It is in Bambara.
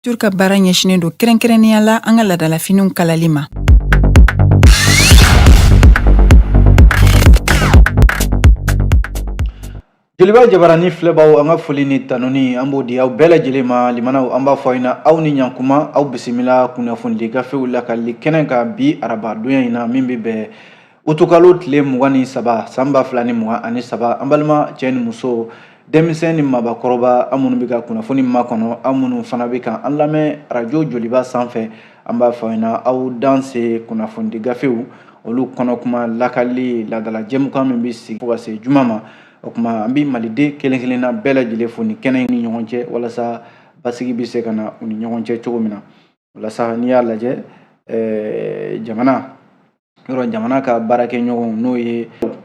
Couture ka baara ɲɛsinnen don kɛrɛnkɛrɛnnenya la an ka laadalafiniw kalali ma. Joliba jabarani filɛbaw, an ka foli ni tanuni an b'o di aw bɛɛ lajɛlen ma. Limanaw, an b'a fɔ aw ɲɛna aw ni ɲankuma, aw bisimila kunnafonidi gafew lakali kɛnɛ kan bi arabadonya in na, min bɛ bɛn utukalo tile 23 san 2023. An balima cɛ ni muso, denmisɛn ni mabakɔrɔba, an minnu bɛ ka kunnafoni makɔnɔ, an minnu fana bɛ ka an lamɛn arajo Joliba sanfɛ, an b'a fɔ aw ɲɛna aw danse kunnafonidi gafew olu kɔnɔ kuma lakali laadala jɛmukan min bɛ sigi fo ka se juma ma. O tuma an bɛ maliden kelen kelenna bɛɛ lajɛlen fo ni kɛnɛ ni ɲɔgɔn cɛ, walasa basigi bɛ se ka na u ni ɲɔgɔn cɛ cogo min na. Walasa n'i y'a lajɛ jamana yɔrɔ jamana ka baarakɛɲɔgɔnw, n'o ye